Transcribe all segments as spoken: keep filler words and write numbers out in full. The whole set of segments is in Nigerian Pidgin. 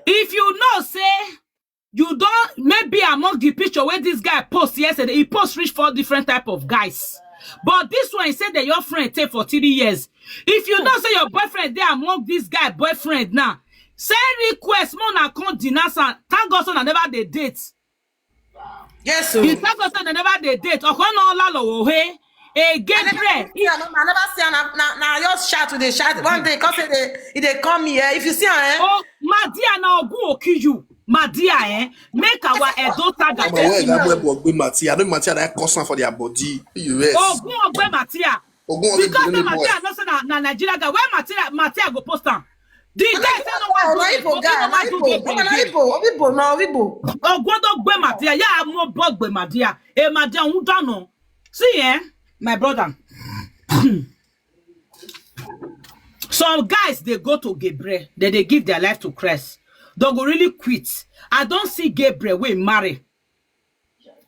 If you know say you don, maybe among the picture wey this guy post yesterday, he post reach four different type of guys. But this one, he say that your friend take for three years. If you know say your boyfriend dey among this guy boyfriend now, send request, more na come denounce am. Thank God say una never dey date. Yes, so. You thank God say una never dey date. Ọkọ náà ọlá lọ́wọ́ he. Hey, Gabriel. I never see am, I never see am. Na, na, na just shout to the shout. One day, come say they, if they come here, if you see am, eh? Oh, my dear, na Ogun Okiyu. My dear, eh? Make our Edo saga Ọmọ where get that boy enough. boy gbé Matia? No Matia that cause am for their body. U S. Ogun Ogbe Matia. Ogun Ogbe Because be the the boy. Matia no say na, na Nigeria guy. Where Matia, Matia go post am? The guy say no Oh, one na do Igbo Igbo, guy, no na one do Igbo, Igbo na again. Igbo, Igbo, na Igbo. Ogun Ogbe Matia, yeah, I'm more bug Matia. Eh, Matia, who don't know? See, eh, my brother. Some guys, they go to Gabriel, then they give their life to Christ. They go really quit. I don't see Gabriel wey marry.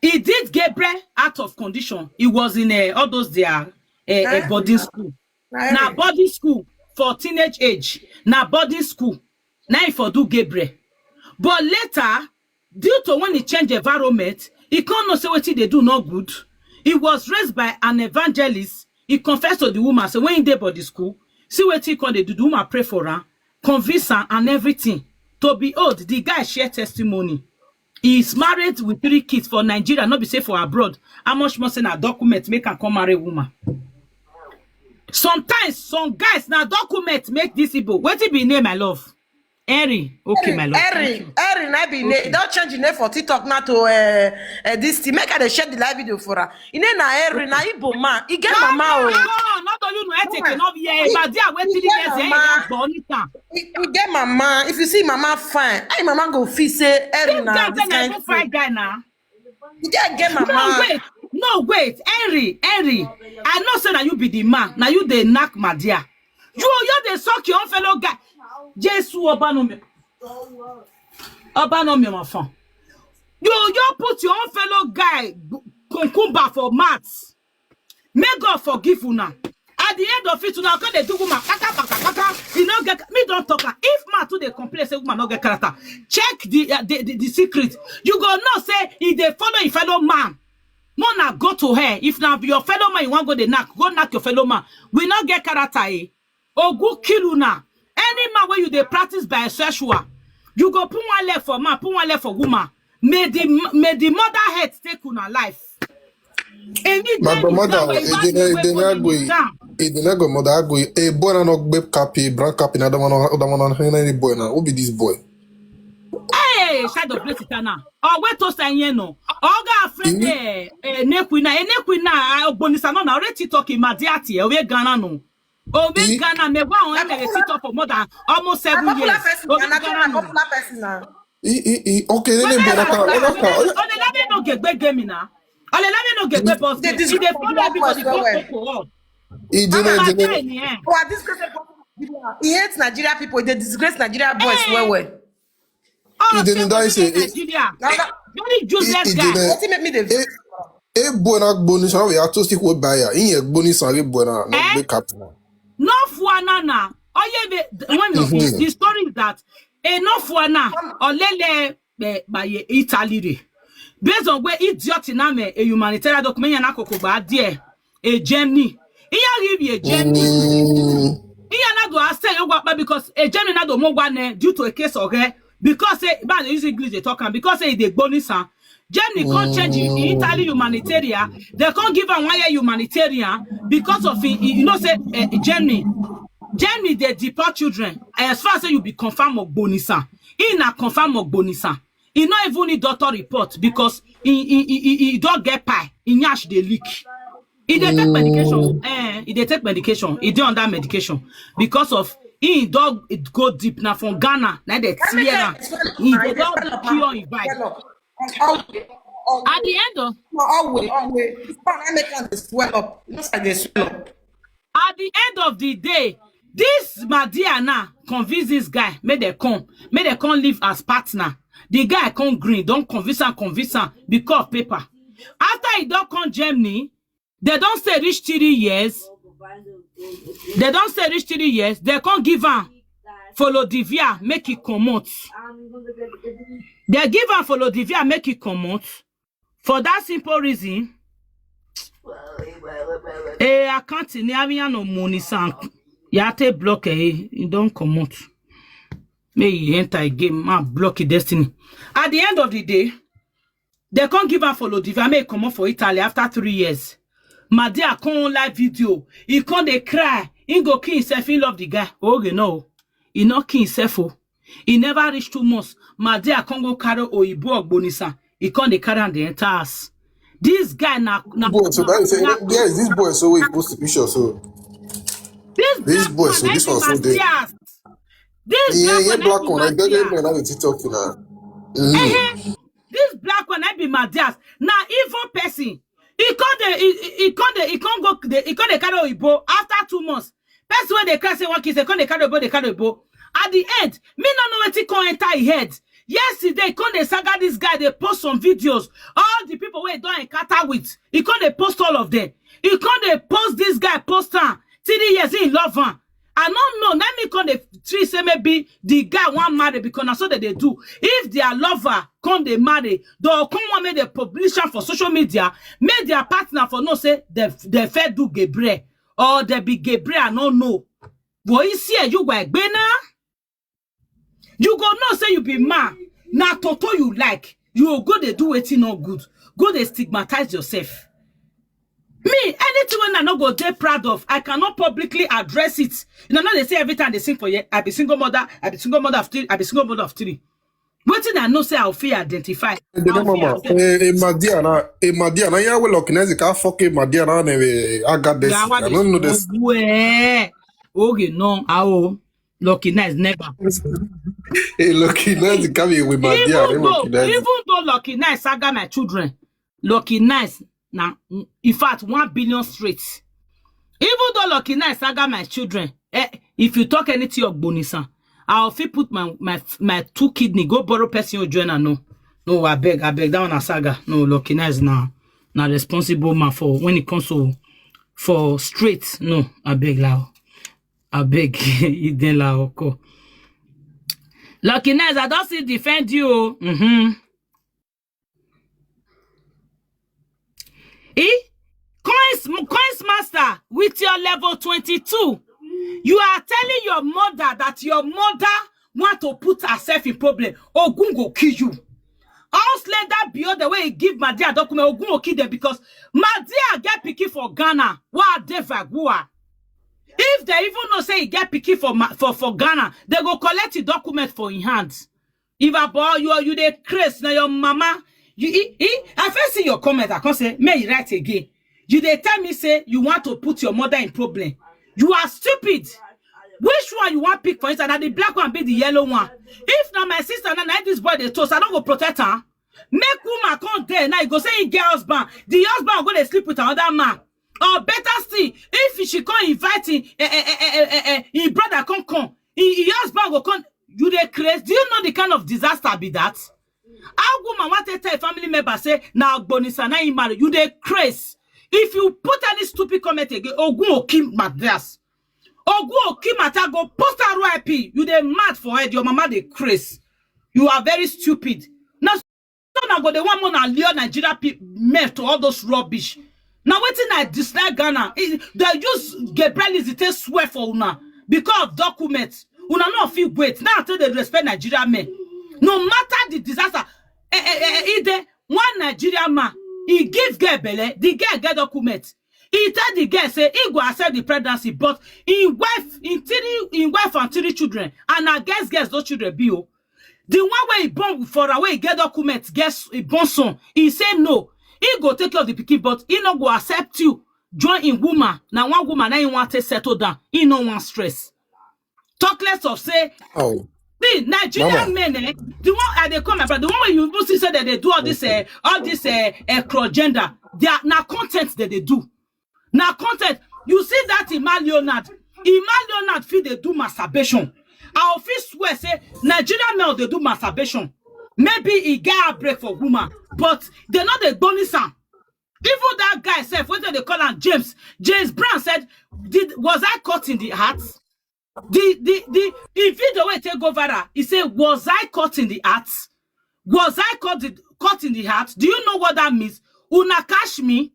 He did Gabriel out of condition. He was in uh, all those their uh, uh, boarding school. Na boarding school for teenage age. Na boarding school. Na he for do Gabriel. But later, due to when he change environment, he come know say wetin dey do no good. He was raised by an evangelist. He confess to the woman say when he dey boarding school, see wetin he come dey do. The woman pray for am, convince am and everything. To behold, the guy share testimony. He is married with three kids for Nigeria, not be say for abroad. How much more say na document make am come marry woman? Sometimes some guys na document make this Igbo. Wetin be name, my love? Henry. Okay, my love. Thank Henry, you. Henry, na be name. Don't change the name for TikTok now to uh, uh, this thing. Make I dey share the live video for her. He name na Henry, na Igbo man. He get mama o. No, not only no eteke, no yeah, but there wait three years eh, but only time. He, he get mama. If you see mama fine, hey, mama go feel say Henry This na guy this then I kind go thing. find guy now. He get get No mama. wait, no wait, Henry, Henry. I know say that you be the man. Now you dey knock my dear. You you dey suck your own fellow guy. Jesus, Oba no me. Oba no me my phone. You you put your own fellow guy cucumber for mat. May God forgive una. At the end of it, una come dey do woman kaka kaka kaka. You no get me don talk am. If man too dey complain say woman no get character, check the uh, the, the the secret. You go know say he dey follow him fellow man. More na go to her. If na your fellow man you wan go dey knock, go knock your fellow man. We no get character eh. Ogun kill una. Any man wey you dey practice bisexual, you go put one leg for man, put one leg for woman. May the may the mother head take una life. Any My day you grandmother, come, you it wan did dey it wait did for not them, go. you down. It did not go. Mother go. A boy na no gbep kapi, brown kapi na the one on the one on any boy now. Who be this boy? Hey, side of place eternal. Owe to say yen no. Oga friend eh eh nekwina eh nekwina ogbonisa no na already talking madiati eh we gana no. Owe He gana me wa on eke TikTok for more than almost Na seven popular years. person, Owe na gana popular no. popular person na. He he he. Okay, then they boy na Ona kara. Ona kara. na be no gegbe gemi na. Ona na be no gegbe boss. They He disgrace dey follow Nigeria boys everybody well go well. go go. He did Mama not. He did dey not. in here. Oh, I disgrace Nigeria. He hates Nigeria people. They disgrace Nigeria boys well Eh, well. Oh, He didn't say die. we Say dey he Nigeria. Now that Very he useless he guy. didn't. Wetin make me dey Eh, eh, boy na gboni san we are two stick we buy ya. He ye gboni san we boy na no Eh? gbep kapi na. No fuana na. Oye be when of the, the story is that e no fuana olele eh, by Italy re. Based on where idiot na me a humanitarian document yana koko ba there a Germany. Iya give a Germany. Mm. Iya na do ase yo gwa because a Germany na do mo gwa ne due to a case of her because say ba dey use English dey talk am because say e dey gboni san. Germany come change in Italy humanitarian. They come give am one year humanitarian because of e, e, you know say uh, Germany. Germany dey deport children as far as say you be confirm ogbonisa. He na confirm ogbonisa. He no even need doctor report because he he he he, he don get pie. He nyash dey leak. He dey take medication. Eh, he dey take medication. He dey under medication because of he don go deep na from Ghana na dey tear am. He dey don cure him vibe. At the end of Always, always. This one I make am dey swell up. You know say dey swell up. At the end of the day, this Madia now convince this guy make dem come, make dem come live as partner. The guy come green, don convince am, convince am because of paper. After he don come Germany, they don stay reach three years. They don stay reach three years. They come give am Folodivia make e comot. Dem give am Folodivia make e comot for that simple reason. Eh, account ni Ariano money sank. Ya take block eh, e don comot. May he enter again, ma block e destiny. At the end of the day, they can't give am Folodivia make e comot for Italy after three years. Madia come on live video. He come dey cry. He go kill himself. He love the guy. Okay, no. He not kill himself. Oh. He never reached two months. Madia come go carry Oyibo Ogbonisa. He come dey carry am dey enter house. This guy na na Boy, so that is na there is this boy so we post the picture so this this black boy one so na this be one so there. Matthias. This Yeah, black yeah, one na black be one. I get that Matthias. boy now the TikTok now. Mm. Ehe. This black one na be Matthias. Na evil person. He come dey he he- he come dey he come go dey he come dey carry Oyibo after two months. Person wey dey cry say one kiss, they come dey carry Oyibo, dey carry Oyibo. At the end, me no know wetin come enter him head. Yesterday, he come dey saga this guy, dey post some videos. All the people wey he don encounter with, he come dey post all of them. He come dey post this guy, post am. Three years, he love am. I no know. Let me come dey treat say maybe the guy wan marry because na so they dey do. If their lover come dey marry, they come wan make they publish am for social media, make their partner for know say they they fit do Gabriel or they be Gabriel, I no know. But you see, you go na. You go know say you be man. Na toto you like. You go go dey do wetin no good. Go dey stigmatize yourself. Me, anything wey I no go dey proud of, I cannot publicly address it. You know, no dey say every time they sing for here, I be single mother, I be single mother of three, I be single mother of three. Wetin I know say I fit identify. Ebe I fit mama, identify. eh, eh, Madiana, eh, Madiana, ya we look nice ka fuck eh, Madiana ne we aga this. Yawa I don't know this. Ogu eh. Okay, no, awo. Lucky Nice never. Eh, lucky nice ka be with Madiana, eh, Even though, lucky nice. even though Lucky Nice saga my children, Lucky Nice na in fact one billion straight. Even though Lucky Nice saga my children, eh, if you talk anything of Bonisan, I'll fit put my my my two kidney go borrow person who join and no. No, I beg, I beg that one a saga. No, Lucky Nice now. Now responsible man for when it comes to for straight. No, I beg lao. I beg. Iden lao ko. Lucky Nice, I don't see defend you. Oh. Mm-hmm. Eh? Coins, Coins Master, with your level twenty-two, you are telling your mother that your mother want to put herself in problem. Ogun go kill you. House lender beyond the way he give Madia document, Ogun go kill them because Madia get pikin for Ghana. Why they vagua? If they even know say he get pikin for Ma- for for Ghana, they go collect the document for in hand. If I ball you, you dey craze na your mama. You he, he, I first see your comment. I can't say may you write again. You dey tell me say you want to put your mother in problem. You are stupid. Which one you want pick for instance? Na the black one be the yellow one. If na my sister, na na this boy dey toast, I don't go protect her. Make woman come there now. You go say he get husband. The husband go dey sleep with another man. Or better still, if she come invite him, eh, eh, eh, eh, eh, eh, eh, him brother come come. Him, him husband go come. You dey craze. Do you know the kind of disaster be that? How woman want to tell a family member say na Ogbonisa na him marry? You dey craze. If you put any stupid comment again, Ogun Okim Matthias. Ogun Okim Matthias go post R I P. You dey mad for head. Your mama dey craze. You are very stupid. Now so na go dey one more na lure Nigeria pe- men to all those rubbish. Now wetin I dislike Ghana. Eh, they use Gabriel Lizzie take swear for una because of documents. Una no fit wait. Now I tell they respect Nigeria men. No matter the disaster, eh, eh, eh, eh, e dey one Nigeria man, he give girl belle, the girl get document. He tell the girl say he go accept the pregnancy, but him wife, him three, him wife and three children, and I guess girls those children be oh. The one wey he born for her, wey he get document, guess he born son. He say no. He go take care of the pikin, but he no go accept you. Join in woman. Now one woman, now he want to settle down. He no want stress. Talk less of say, Oh, see, Nigerian mama. Men, eh, the one I dey come about, the one wey you even see say that they do all this, eh, all this, eh, eh, cross gender. They are now content that they do. Now content. You see that Emma Leonard, Emma Leonard fit dey do masturbation. I fit swear say Nigerian men dey do masturbation. Maybe he get a break for woman, but they not the bonus am. Even that guy sef, what they call him, James. James Brown said, "Did was I caught in the act?" The the the the video wey take go viral, he say, "Was I caught in the act? Was I caught the, caught in the act?" Do you know what that means? Una catch me.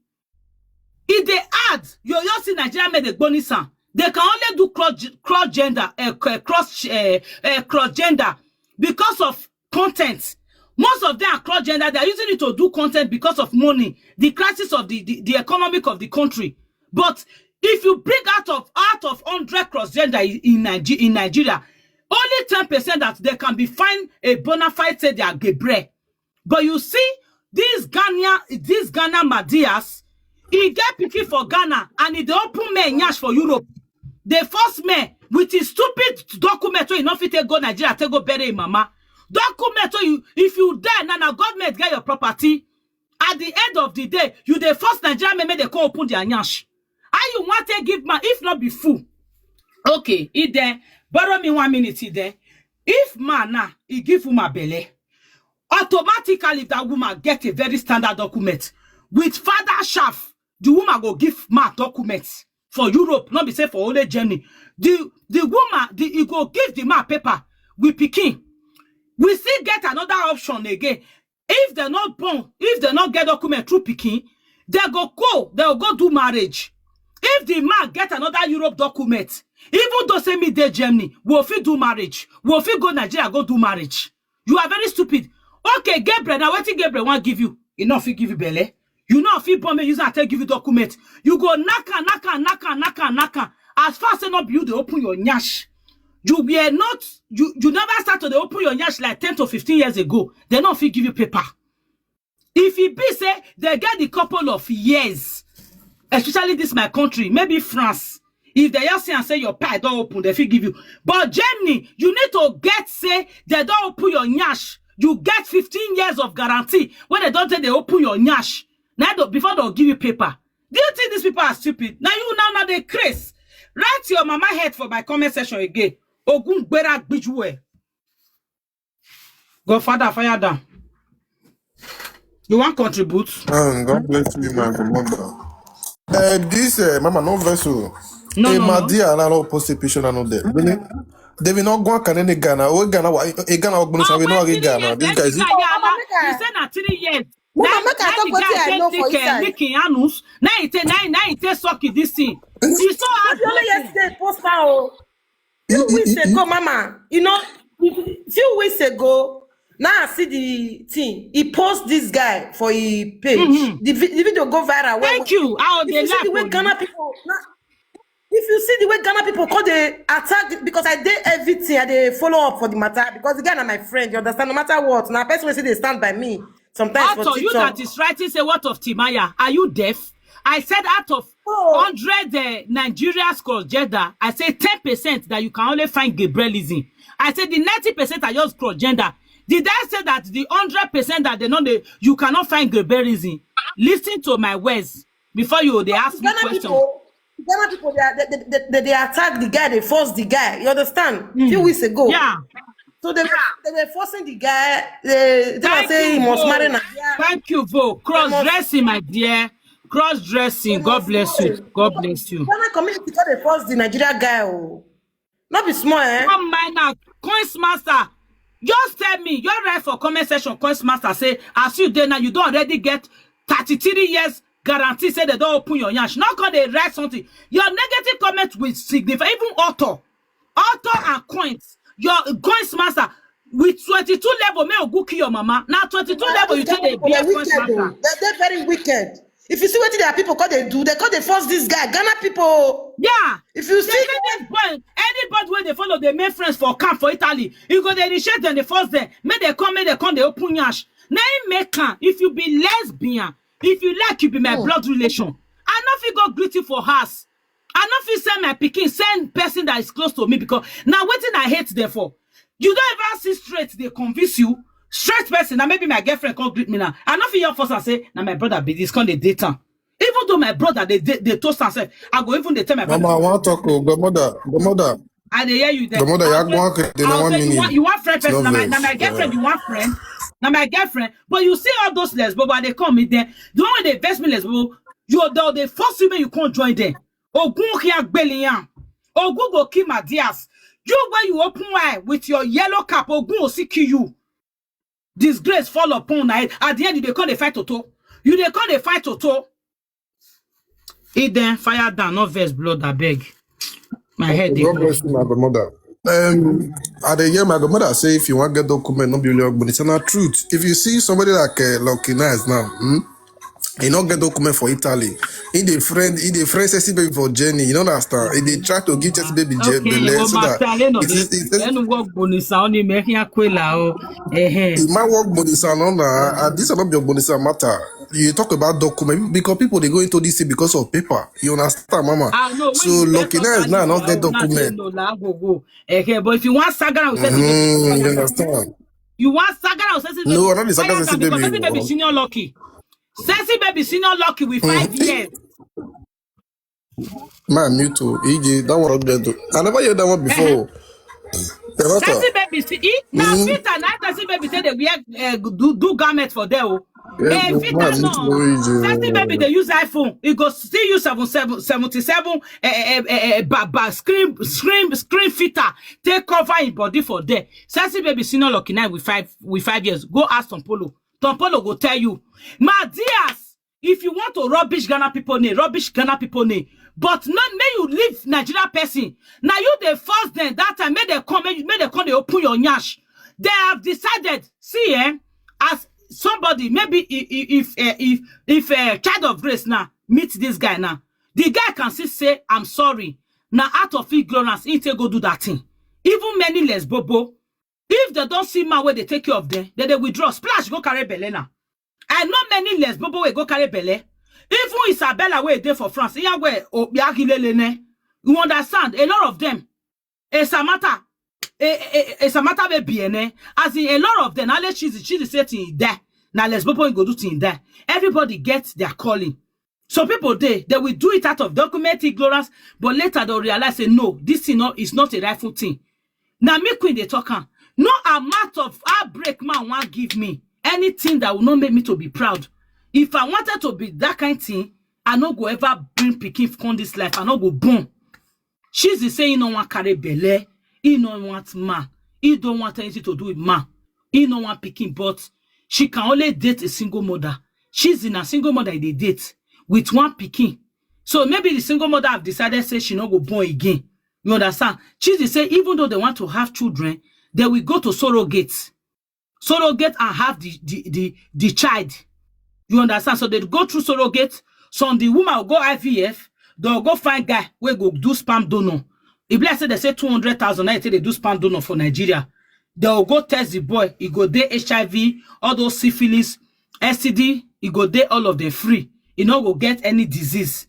If they add, you you see Nigeria made a bonus. They can only do cross cross gender, uh, cross uh, uh, cross gender because of content. Most of them are cross gender. They are using it to do content because of money, the crisis of the, the, the economic of the country. But if you bring out of out of hundred cross gender in, in, Niger- in Nigeria, only ten percent that they can be find a bona fide say they are Gabriel. But you see, this Ghana, this Ghana Madias, he get pikin for Ghana and he dey open men nyash for Europe. The first man with his stupid document wey he no fit take go Nigeria take go bury him mama. Document wey you, if you die now, na government get your property. At the end of the day, you dey force Nigeria men make they come open their nyash. How you want to give man if not be fool? Okay, he there. Borrow me one minute, he there. If man now, he give woman belle, automatically that woman get a very standard document with father shaft. The woman go give man documents for Europe, not be say for only Germany. The the woman, the he go give the man paper with pikin. We still get another option again. If they not born, if they not get document through pikin, they go go, they go do marriage. If the man get another Europe document, even though say me dey Germany, we fit do marriage. We fit go Nigeria, go do marriage. You are very stupid. Okay, Gabriel, now wetin Gabriel wan give you? He no fit give you belle. You no fit born me use am take give you document. You go knock am, knock am, knock am, knock am, knock am. As far as say no be you dey open your nyash, you were not, you you never start to dey open your nyash like ten to fifteen years ago. They no fit give you paper. If e be say they get the couple of years, especially this my country, maybe France, if they just see and say your pie don open, they fit give you. But Germany, you need to get say they don open your nyash. You get fifteen years of guarantee when they don take they open your nyash. Now they- before they'll give you paper. Do you think these people are stupid? Now you now now they craze. Write your mama head for my comment section again. Ogun gbera gbijue. Godfather, fire down. You want contribute? Um, God bless you, my mother. Uh, this uh, mama no vessel. No, Hey, no, my no. Dear, and I don't post a picture and all that. They will not go and any Ghana. Oh, Ghana, wa- eh, Ghana, oh, Ghana, we know Three Ghana. years, This then guy the is guy yala. Mama, He say na three years. Mama, Then- make I then talk the wetin guy I take know for lick, eh, inside. lick him anus. Now he take, now, now he take suck this thing. He so Not only heartbroken. Yesterday post now. Oh. Few He- he- weeks he- ago, Mama, you know, few weeks ago, now I see the thing. He post this guy for his page. Mhm. The, vi- the video go viral. Well, Thank you. How if they you see laugh the way for Ghana you. people, now, if you see the way Ghana people call they attack, because I did everything, I dey follow up for the matter because the guy na my friend. You understand? No matter what, now person will say they stand by me. Sometimes for Arthur, you TikTok. That is writing say what of Timaya? Are you deaf? I said out of Oh. hundred uh, Nigeria's cross gender, I say ten percent that you can only find Gabrielism. I said the ninety percent are just cross gender. Did I say that the hundred percent that they know they, you cannot find Gabrielism? Listen to my words before you they ask me Ghana questions. People, Ghana people, they, are, they, they, they, they attack the guy, they force the guy. You understand? Few weeks ago. Yeah. So they, were- they were forcing the guy. They, they were Thank saying he you, must Vo. Marry Nigeria. Thank you, Vo. Cross dressing, my dear. Cross dressing. God bless you. God bless you. Ghana community call they force the Nigeria guy. Oh. Not be small, eh? One minor coins master. Just tell me, you write for comment section, coins master say, as you there now, you don't already get thirty-three years guarantee say they don't open your yansh. Not call they write something. Your negative comment will signify even author. Author and coins. Your coins master with twenty-two level may go kill your mama. Now twenty-two level you take the People are beer coins wicked, oh. master. They're, they're very wicked. If you see what their people call they do, they call they force this guy. Ghana people. Yeah. If you They see say this boy, anybody when they follow, they make friends for camp for Italy. You go they initiate them, they force them. Make they come, make they come, they open yash. Now him make am. If you be lesbian, if you like, you be my blood relation. I no fit go greet you for house. I no fit send my pikin, send person that is close to me because now wetin I hate them for. You don't ever see straight, they convince you. Straight person, now maybe my girlfriend come greet me now. I no fit your force and say, now my brother be this, come they date am. Even though my brother, they they, they toast and say, I go even they tell my brother. Mama, I want to talk. Oh, godmother, godmother, I dey hear you there. godmother, you I are was going saying- to I was one saying, you minute. want, you want friend No person. Now my, vex. now my girlfriend, Yeah. You want friend. Now my girlfriend. But you see all those lesbo, but they come in there. The one they vex me lesbo, you they, they force you, make you can't join them. Ogun kia gbelian. Ogun go kill my dears. You, when you open eye with your yellow cap, Ogun will see kill you. Disgrace fall upon una head. At the end, you dey come dey fight Toto. You dey come dey fight Toto. He then fire down, not verse blood, I beg. My head dey God blow. Bless you, my grandmother. Um, I dey hear my grandmother say if you want get document, no be only Ogboni. It's not truth. If you see somebody like uh, Lucky Nice now, hmm? He not get document for Italy. He the friend, he the friend sexy baby for Jenny. You know that star. He dey try to give sexy baby Je- Okay, belle oh, so that Master, no, it is. It is then work bonus on him, make him quella, oh. Eh, eh. It might work Ogboni sound on that. Uh, this is not your Ogboni sound matter. You talk about document because people they go into this thing because of paper. You understand, mama? Ah, no, when So you get Lucky Nice somebody now for not get una say document. No, la go go. Eh, eh, but if you want Saga, you say Mm, you understand? You want Saga, you say No, I don't need Saga fire sexy down because baby. Sexy baby senior lucky. Sexy baby senior lucky with five years. Man, me too. E J, that one not get. I never hear that one before. The matter. Sexy baby see e na filter na sexy baby say dey wear uh, do do garment for there o. Yeah, Eh, no, filter man, me no. too. E J. Sexy baby dey use iPhone. E go still use seven seven seventy seven eh, eh, eh, eh, ba ba screen screen screen filter take cover him body for there. Sexy baby senior lucky nine with five with five years. Go ask Tom Polo. Tom Polo go tell you. My dears, if you want to rubbish Ghana people name, rubbish Ghana people name. But not may you leave Nigeria person. Now you dey force them that time. Make they come, make, make they come. They open your nyash. They have decided. See, eh, as somebody maybe if if if, uh, if uh, child of grace now meet this guy now, the guy can still say, "I'm sorry." Now out of ignorance, he take go do that thing. Even many less bobo, if they don't see man where they take care of them, then they withdraw. Splash go carry belle now. I know many less bobo will go carry belle. Even Isabella where they for France, yeah, where Obiagilele ne. You understand? A lot of them. A Samata, a, a, a Samata be B N A. As in a lot of them, now let she's she's the same thing there. Now let's bobo go do thing there. Everybody gets their calling. So people they they will do it out of document ignorance, but later they'll realize say no, this thing not is not a rightful thing. Now me queen they talk am. No amount of heartbreak man want give me anything that will not make me to be proud. If I wanted to be that kind thing, I no go ever bring pikin from this life. I no go born. She's the say he no want carry belle. He no want man. He don't want anything to do with man. He no want pikin, but she can only date a single mother. She's in a single mother they date with one pikin. So maybe the single mother have decided say she no go born again. You understand? She's the say even though they want to have children, they will go to surrogate. Surrogate and have the the the, the child. You understand? So they go through surrogate. Some the woman will go I V F, they'll go find guy where go do sperm donor. If let's say they say two hundred thousand, I say they do sperm donor for Nigeria. They'll go test the boy. He go there H I V, all those syphilis, S T D, he go there all of them free. He not go get any disease.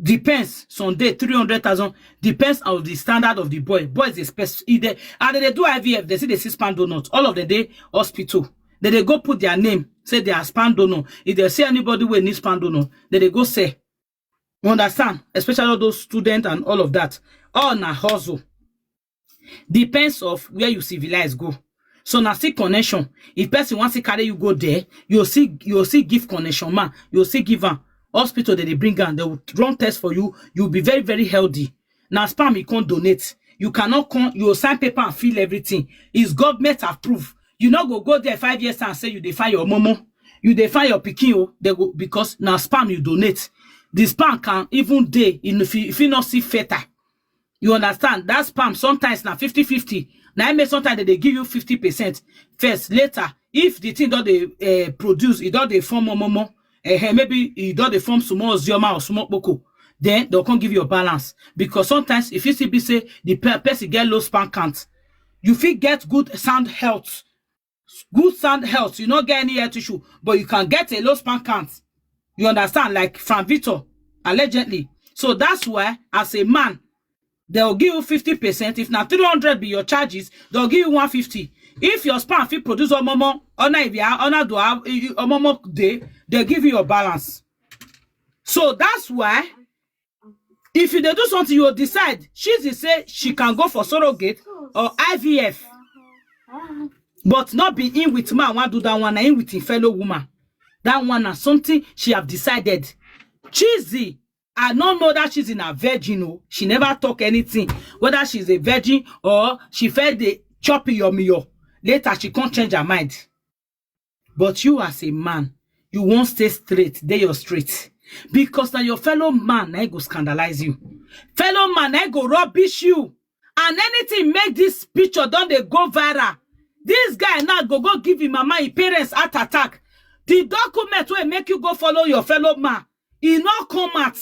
Depends. Some day three hundred thousand depends on the standard of the boy. Boys is spec- e dey and they do I V F. They see the six pound donut. All of the day hospital. Then they go put their name. Say they are span donor. If they see anybody where needs span donor, then they go say. You understand? Especially all those students and all of that. All na hustle. Depends of where you civilize go. So na still connection. If person wants to carry you go there, you see you see give connection man. You see give am hospital that they bring am. They will run test for you. You'll be very very healthy. Now spam you can't donate. You cannot come. You sign paper and fill everything. Is government approve? You not go go there five years and say you define your momo. You define your pikin. They go because now spam you donate. The spam can even day in if you, if you not see fetter. You understand? That spam sometimes now fifty fifty. Now I may sometimes they give you fifty percent first. Later, if the thing that they uh, produce, it don't they form more more. Uh, maybe it don't they form small zioma or small boko. Then they'll come give you a balance because sometimes if you see be say the person get low span count, you feel get good sound health. Good sound health, you not get any health issue, but you can get a low span count. You understand? Like Frank Victor, allegedly. So that's why, as a man, they'll give you fifty percent. If not three hundred be your charges, they'll give you one fifty. If your span fit produce a momo, or not if you are on a do a momo day, they'll give you your balance. So that's why if you dey do something, you decide. She say she can go for surrogate or I V F, but not be in with man. One do that one, in with a fellow woman. That one is something she have decided. Cheesy. I don't know that she's in a virgin. Oh, she never talk anything, whether she's a virgin or she felt the choppy your meal. Later, she can't change her mind. But you as a man, you won't stay straight, they your straight. Because now your fellow man, I go scandalize you. Fellow man, I go rubbish you. And anything make this picture, don't they go viral. This guy now go, go give him mama, his parents heart attack. The document will make you go follow your fellow man. He not come out.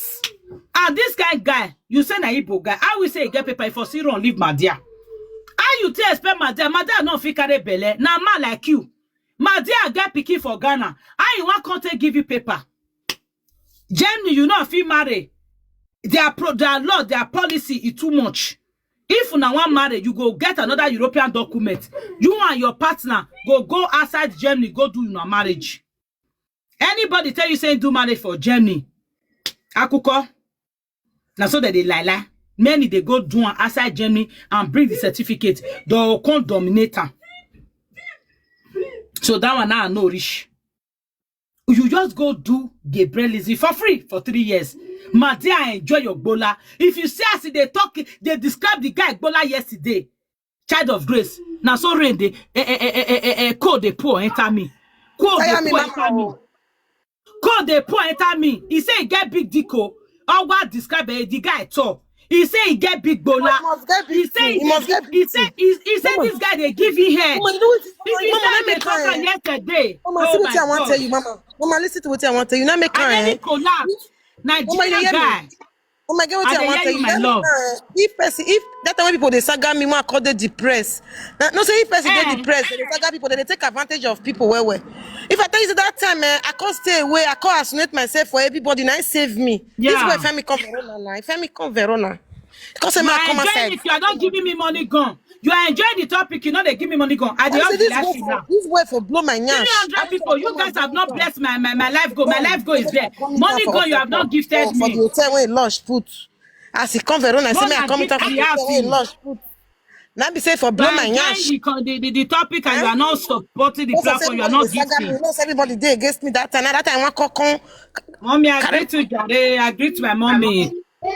And this guy, guy, you say na Igbo guy. I will say he get paper if you see run, leave my dear. How you tell expect my dear? My dear not fit carry belle. Na man like you. My dear get pikin for Ghana. How you want come take give you paper? Germany, you know if you marry, their pro, their law, their policy is too much. If una wan marry, you go get another European document. You and your partner go, go outside Germany, go do your marriage. Anybody tell you say do marriage for Germany? Akuko. Now so that they lie lie. Many they go do am outside Germany and bring the certificate. They will come dominate am. So that one now no rich. You just go do Gabrielism for free for three years. My dear, enjoy your gbola. If you see as they talk, they describe the guy gbola yesterday. Child of grace. Now so rain they eh, eh, eh, eh, eh, eh, eh, cold they pour enter me. Cold they pour enter me. Cold they pour enter me. He say he get big dick o. How what describe eh, the guy tall. He say he get big gbola. He say he, he say he, he say this guy they give him head. This guy they talk am yesterday. Mama, see what I want to tell you, Mama. Mama, listen to what I want to tell you. Now make I nearly collapse. Nigeria guy. Oh my God, what I want to tell you, my love. If person, if that time when people they saga me, when I call they depressed. Now, no say if person they depressed, they saga people, they take advantage of people well well. If I tell you that time, eh, I can't stay away, I can't isolate myself for everybody, now save me. This boy, if I me come Verona now, if I me come Verona, because I come outside. If you are not giving me money, gone. You are enjoying the topic, you know they give me money, gone. I dey off the live stream now. This way for blow my nyash. Three hundred people, you guys have not blessed my my my life go. My life go is there. Money go, you have not gifted me. For the hotel where lush put. As he come Verona, I say me I come down for the hotel where lush put. Now be say for blow my nyash. The, the, the topic and you are not supporting the platform. You are not gifting. Everybody dey against me that time. That time I want come. Mommy, I greet you, Jare. I greet my mommy.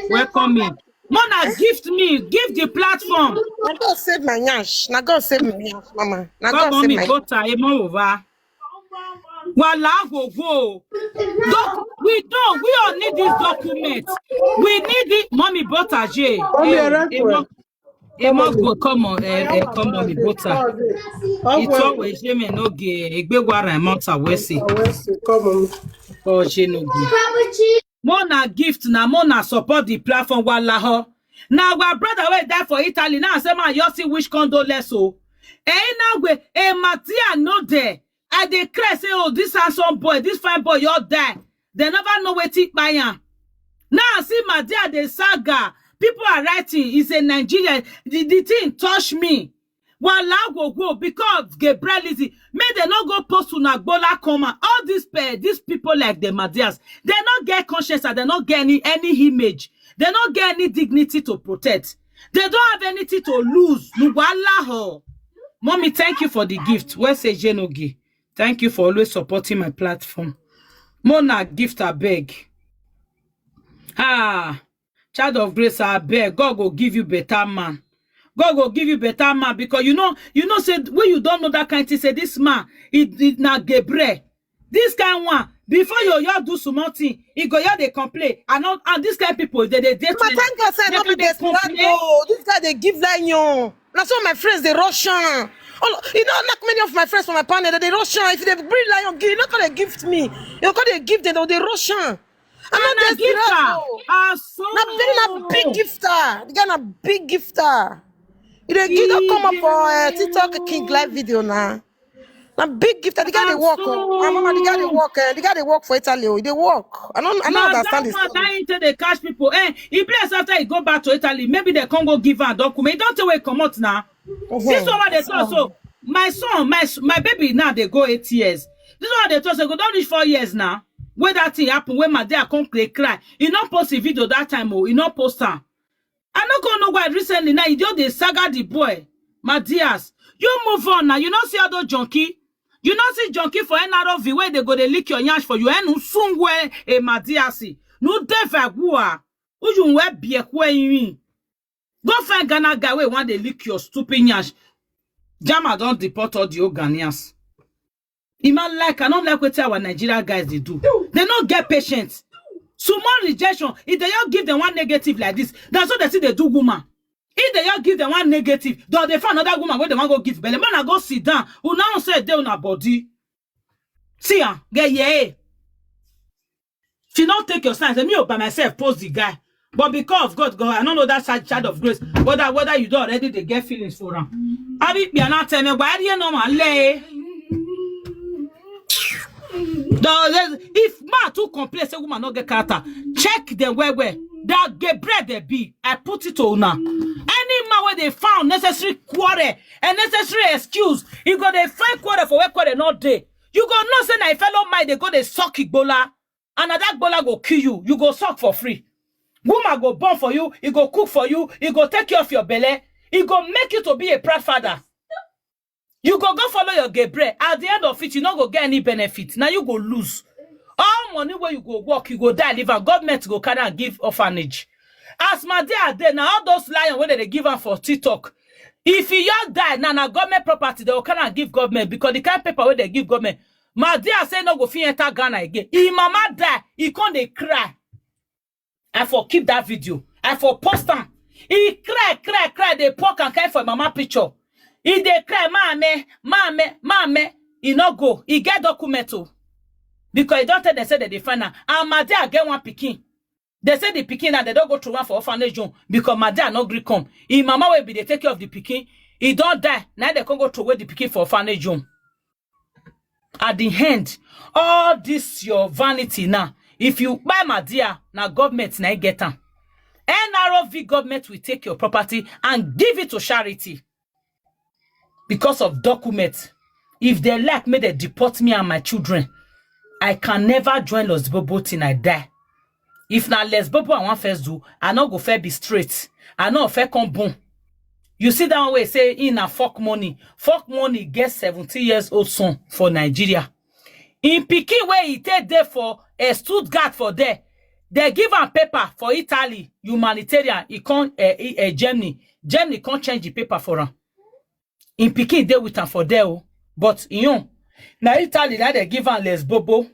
Welcome me. Mona, gift me, give the platform. Now God save my nyash. Now God save my nyash, Mama. Now God save my. Butter, emo over. Wala go go. Doc, we don't. We all need this document. We need it. Mommy, butter, J. Mommy, emo go, come on, eh, eh, come on, the butter. It's always Jimmy no gay. Egbe wara mota wesi. Come on. Oh, she no gay. Mona gift na Mona support the platform walaho. Now our brother wey die for Italy now say man you see which condolence o. Eh na we eh Mattia no there. I dey cry say oh this handsome boy, this fine boy you die. They never know wetin kpai am. Now I see Mattia the saga. People are writing. He's a Nigerian. The, the thing touch me. Wala go go because Gabrielism make dem no go post una gbola come out. All these pe these people like the Madias, they no get conscience and they no get any any image. They no get any dignity to protect. They don't have anything to lose. Nuwala ho. Mommy, thank you for the gift. Where say Jenogi? Thank you for always supporting my platform. Mona gift I beg. Ah, child of grace, I beg. God go give you better man. God go give you better man because you know, you know, say when you don't know that kind of thing, say this man, it, it na Gabriel. This kind one, before you you do small thing, he go here they complain. I know, and this kind of people, they they date. But thank God, say no be desperate. No, this guy they give like you. That's why my friends they rush on. All, you know, like many of my friends from my panel, they rush on. If they bring lion, you not gonna gift me. You gonna gift them, they rush on. I'm not desperate. Ah, so na very na big gifter. The guy na big gifter. He dey give don come up for uh, TikTok King live video now. Na big gifter. The guy dey work. Oh. My mama, the guy dey work. Uh, the guy dey work for Italy. Oh, he dey work. I don't, I don't understand this. That into they catch people. Eh, he bless after he go back to Italy. Maybe they can't go give her a document. Don't tell where come out now. This one what they talk so. My son, my s- my baby now they go eight years. This one they talk so go don't reach four years now. Where that thing happen? When my dad come cry, cry. He not post a video that time. Oh, he not post am. I not gonna know why recently now. He just they saga the boy. My dears, you move on now. You not see all those junkie. You not see junkie for N R O V where they go they lick your nyash for you. And soon where a Madiasi. Lu de vagua. Uju we bie kwe yin. Go find Ghana guy wey wan dey lick your stupid nyash. Jama don deport all the old Ghanaians. Ima like, I don't like what our Nigeria guys they do. They not get patience. Small rejection. If they all give them one negative like this, that's what they see they do woman. If they all give them one negative, do they find another woman where they want go give belly? Man, I go sit down. Who now say they on a body? See, ah, get yeah. If you don't take your side, say me by myself post the guy. But because of God, God, I don't know that side child of grace. Whether whether you do already, they get feelings for him. Abi be not tell me why you know my lay. If man too complain, say woman not get character, check them where where that get bread they be. I put it on now. Any man where they found necessary quarrel and necessary excuse, you go they find quarrel for where quarrel not day. You go no say na a fellow mind they go they suck igbola. And na that gbola go kill you. You go suck for free. Woman go born for you. He go cook for you. He go take care of your belly. He go make you to be a proud father. You go go follow your Gabriel. At the end of it, you no go get any benefit. Now you go lose. All money where you go work, you go die, leave am. Government go carry and give orphanage. As my dear day, now all those lion where they give am for TikTok. If he just die, now na government property, they will carry and give government because the kind of paper where they give government. My dear say no go fit enter Ghana again. His mama die, he come dey cry. I for keep that video. I for post am. He cry, cry, cry. They poke and cry for mama picture. He dey cry, mame, mame, mame. He no go. He get document o. Because he don't tell them say that they find am. And my dear get one pikin. They say the pikin that they don't go through one for orphanage home because my dear no gree come. His mama will be the take care of the pikin. He don't die. Now they can go throw away the pikin for orphanage home. At the end, all this your vanity now. If you buy my dear, now government now get am. N R O V government will take your property and give it to charity because of document. If they like me, they deport me and my children. I can never join Los Bobo till I die. If na Les Bobo I wan first do, I no go fair be straight. I no fair come boom. You see that one wey say in na fuck money. Fuck money get seventeen years old son for Nigeria. In pikin wey he take dey for a Stuttgart for there, they give am paper for Italy, humanitarian, he come uh, uh, Germany. Germany come change the paper for am. In pikin dey with am for there, oh. But you know, na Italy that they give am Les Bobo.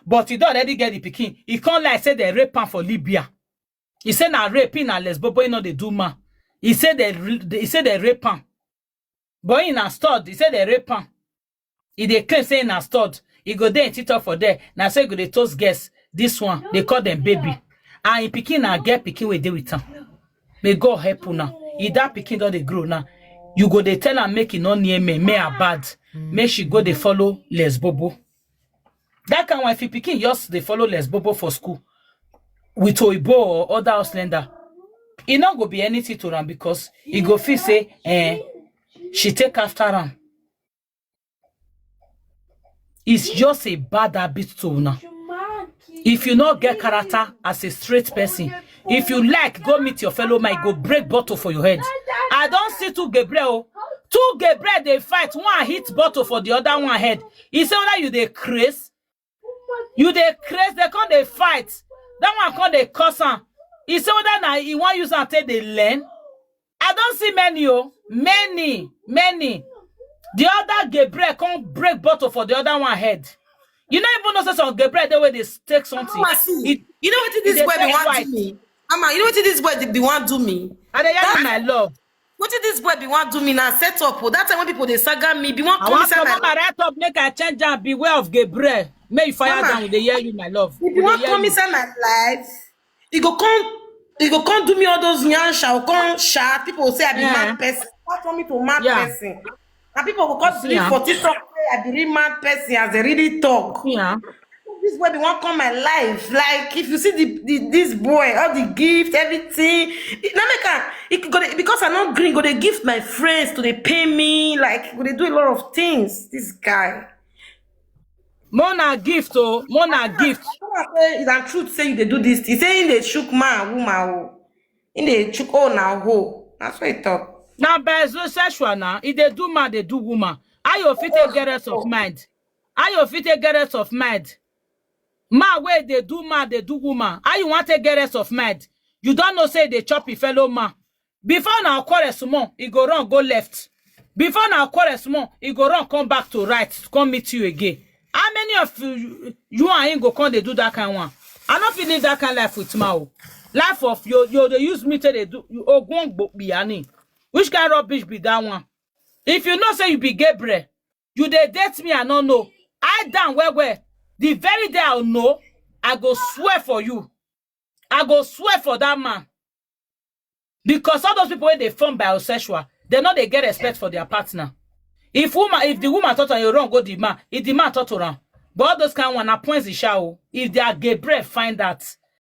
But he don already get the pikin. He come like say they rape am for Libya. He say na rape, he na Les Bobo, he no dey do man. He say they he say they rape am. But he na stud, he say they rape am. He dey claim say he na stud. He go dey in TikTok for there. Na say he go dey toast girls. This one, they call them baby. And he pikin na get pikin wey dey with am. May God help una. If that pikin don dey grow now, you go dey tell am make he no near me, me are bad. Make she go dey follow Les Bobo. That kind wife pikin just dey follow Les Bobo for school with Oibo or other house lender. E no go be anything to am because he go feel say eh, she take after am. It's just a bad habit to una. If you no get character as a straight person, if you like, go meet your fellow man, go break bottle for your head. I don't see two Gabriel. Two Gabriel they fight. One hit bottle for the other one head. He say whether you dey craze, you dey craze. They come they fight. That one come they cuss am. He say whether na he wan use am take dey learn. I don't see many, oh, many, many. The other Gabriel come break bottle for the other one head. You no even know say some Gabriel dey wey dey take something. Mama, see, you know what this boy be want do me? Mama, you know what this boy be want do me? I dey hear you, my love. What did this boy be want do me now? Set up. Oh, that time when people they saga me, be want I come want inside my life. Right up, make I change and beware of Gabriel. May you fire down. They hear you, my love. If you want come inside my life, you go come, you go come do me all those nyansha, or come sha. People will say I be mad person. What want me to mad person? And people will come believe for TikTok say I be real mad person as they really talk. Yeah. This boy be want come my life. Like if you see the, the this boy, all the gift, everything. It, na make am, it go dey, because I no green, go dey gift my friends to dey pay me. Like go dey do a lot of things. This guy. Mona gift, oh, Mona gift. I say it's an truth say you dey do this. He say he dey shook man, woman, oh. He dey shook oh na ho. That's what he talk. Now bisexual now. If they do man, they do woman. How you fit take get rest of mind? How you fit take get rest of mind? Man wey dey do man dey do woman, how you wan take get rest of mind? You don know say e dey chop e fellow man. Before na quarrel small, e go run go left. Before na quarrel small, e go run come back to right, come meet you again. How many of you, you and him go come dey do that kind one? I no fit live that kind life with man o. Life of you, you dey use me take dey do you ogun gbokpiani. Which kind rubbish be that one? If you know say you be Gabriel, you dey date me, I no know. Hide down well well. The very day I know, I go swear for you. I go swear for that man. Because all those people wey dey form bisexual, they no dey get respect for their partner. If woman, if the woman talk to you wrong, go the man. If the man talk to am, but all those kind one na points e sha o. If their Gabriel find that,